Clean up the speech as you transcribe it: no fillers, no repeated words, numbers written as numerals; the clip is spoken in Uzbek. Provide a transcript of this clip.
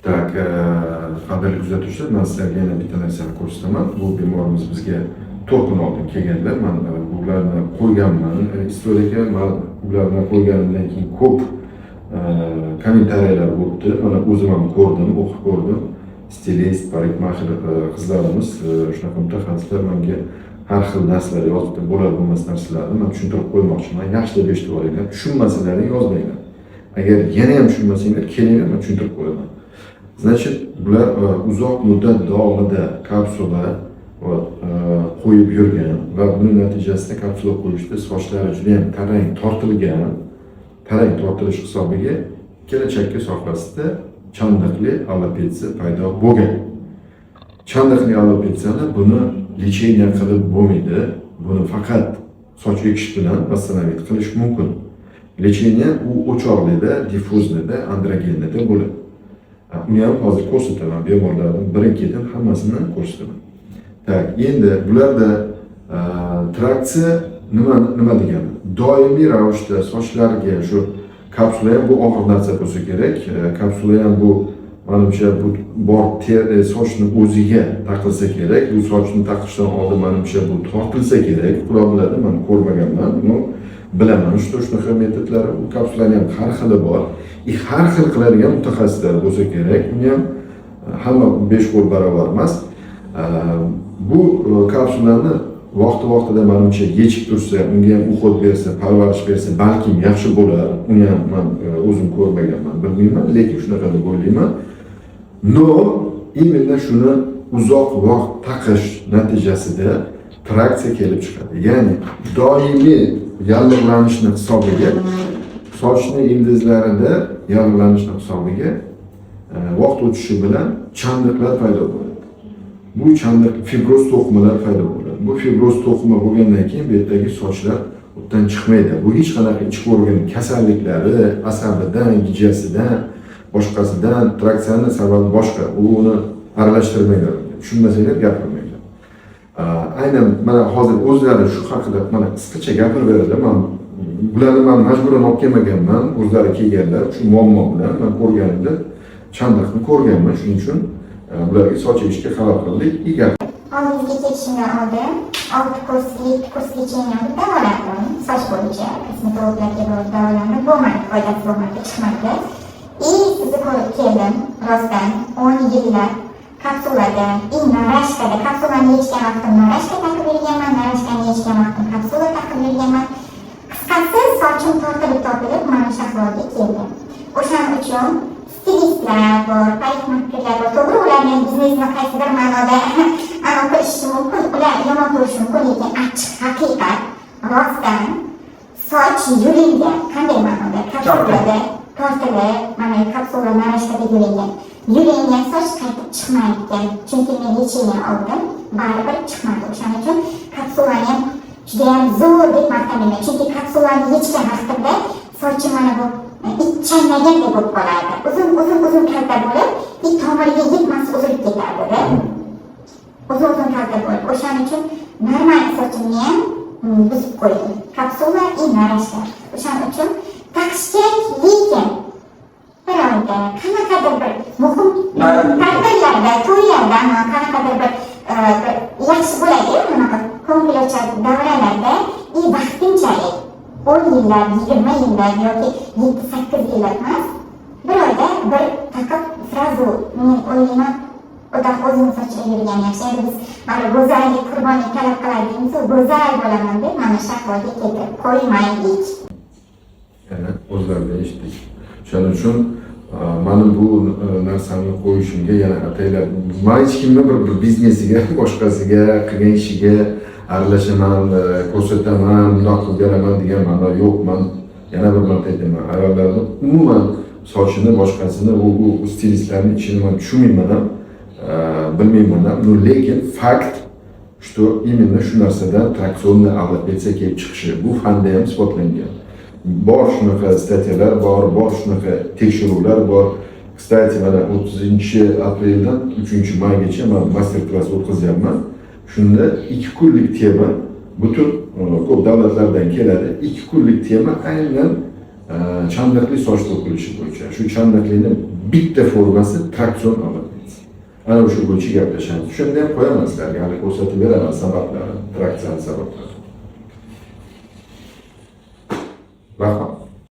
Так, qadrli kuzatuvchilar, man sizlarga yana bitta narsani ko'rsataman. Bu bemorimiz bizga 4 kun oldin kelganlar. Man bularni qo'yganman история ga. Man ularni qo'yganimdan keyin ko'p kommentariyalar bo'libdi. Mana, o'zim ham ko'rdim, o'qib ko'rdim. Stilist, parikmaxer qizlarimiz, shunaqa mutaxassislar menga har xil narsalar yozibdi, bo'lar bo'lmas narsalarni man tushuntirib qo'ymoqchiman. Yaxshilab eshitib olinglar. Tushunmasalaring, yozmanglar. Agar yana ham tushunmasanglar, kelinglar, man tushuntirib qo'yaman. Значит, bular uzoq muddat davomida kapsula, вот, qo'yib yurgan va buni natijasida kapsula qo'yishda sochlari juda ham tarang tortilgan. Tarang tortilish hisobiga ikkala chakka sohasida chandiqli alopetsiya paydo bo'lgan. Chandiqli alopetsiyani, buni лечение qilib bo'lmaydi. Buni faqat soch ekish bilan восстановить qilish mumkin. Лечение u o'choqlida, диффузный da, андрогенный da bo'ladi. Uni ham hozir ko'rsataman, bemorlarni birin ketin hammasini ko'rsataman. Так, endi bularda traksiya nima degani? Doimiy ravishda sochlarga shu kapsula ham, bu og'ir narsa bo'lsa kerak. Kapsula ham bu, manimcha, bu bor sochni o'ziga taqilsa kerak. Bu sochni taqishdan oldin, manimcha, bu tortilsa kerak. Xudo biladi, man ko'rmaganman. Но bilaman, что shunaqa metodlari, u kapsulani ham har xili bor. И har xil qiladigan mutaxassislar bo'lsa kerak. Uni ham hamma besh qo'l barobar emas. Bu kapsulani vaqti vaqtida, manimcha, yechib tursa, unga ham уход bersa, parvarish bersa, balkim yaxshi bo'lar. Uni ham man o'zim ko'rmaganman, bilmayman, lekin shunaqa deb o'ylayman. Но именно shuni uzoq vaqt taqish natijasida traksiya kelib chiqadi. Ya'ni doimiy yallig'lanishni hisobiga, sochni ildizlarida yallig'lanishni hisobiga vaqt o'tishi bilan chandiqlar paydo bo'ladi. Bu chandiq, fibroz to'qimalar paydo bo'ladi. Bu fibroz to'qima bo'lgandan keyin bu yerdagi sochlar ubdan chiqmaydi. Bu hech qanaqa ichki organ kasalliklari, asabidan, gijasidan, boshqasidan, traksiyani sababi boshqa. U uni aralashtirmanglar. Tushunmasanglar, gapirmanglar. Aynan mana hozir o'zlari shu haqida mana qisqacha gapirib beradi. Man bularni man majburan olib kelmaganman, o'zlari kelganlar shu muammo bilan. Man ko'rganimda chandiqni ko'rganman, shuning uchun bularga soch egishga qaror qildik и gap Oldingizga ketishimdan oldin olti kurs, yetti kurs лечение olib davolandim soch bo'yicha. Kosmetologlarga borib davolandim, bo'lmadi, foydasi bo'lmadi, chiqmadi. И sizni ko'rib keldim. Rostdan 10 yillab kapsulada и наращка da, kapsulani yechgan vaqtim наращка taqib yurganman, наращка ni yechgan vaqtim kapsula taqib yurganman. Qisqasi, sochim tortilib tortilib mana shu ahvolga keldi. O'shaning uchun stilistlar bor, parikmaxerlar bor, to'g'ri, ularni biznesini qaysidir ma'noda anavi qilishi mumkin, ular yomon ko'rishi mumkin, lekin achchiq haqiqat, rostdan soch yulingan. Qanday ma'noda? Kapsulada tortilib, mana kapsula, наращка da yulingan. Yulingan soch qaytib chiqmaydi, chunki men лечение oldim, baribir chiqmadi. O'shaning uchun kapsulani ham judayam zo'r deb maqtamayman, chunki kapsulani yechgan vaqtimda sochim mana bu it chaynagandek bo'lib qolardi, uzun uzun uzun kalta bo'lib и tomiriga yetmas uzilib ketardida, uzun uzun kalta bo'lib. O'shaning uchun normal sochimni ham buzib qo'ydi kapsula и наращка. O'shaning uchun taqish kerak, lekin bir oyda qanaqadir bir muhim tadbirlarda, to'ylarda, qanaqadir bir yaxshi bo'ladiyu, anaqa ko'ngilochar davralarda и vaqtinchalik, 10 yillab, 20 yillab yoki 7-8 yillab emas, bir oyda bir taqib, сразу men o'ylayman, odam o'zini sochida yurgan yaxshi. Endi biz mana go'zallik qurbonlik talab qiladi deymizu, go'zal bo'laman deb mana shu ahvolga keltirib qo'ymaylik. Yana o'zlaridan eshitdik. O'shaning uchun mani bu narsani qo'yishimga yana ataylab man hech kimni bir biznesiga, boshqasiga, qilgan ishiga aralashaman, ko'rsataman, bundoq qilib beraman degan ma'no yo'q. Man yana bir marta aytaman, ayollarni umuman sochini, boshqasini, u stilistlarni ishini man tushunmayman ham, bilmayman ham. Но lekin fakt, что именно shu narsadan тракционный alopetsiya kelib chiqishi bu fanda ham isbotlangan. Bor shunaqa статья lar bor, shunaqa tekshiruvlar bor. Кстати, mana 30-apreldan 3-maygacha man master klass o'tkazyapman. Shunda 2 kunlik tema, butun ko'p davlatlardan keladi, 2 kunlik tema aynan Chandiqli soch to'kilishi bo'yicha. Shu chandiqlikni bitta formasi traksion alopetsiya. Ana o'sha bo'yicha gaplashamiz. Shunda ham qo'yaman sizlarga, hali ko'rsatib beraman sabablarini, traksiyani sabablarini. Rahmat.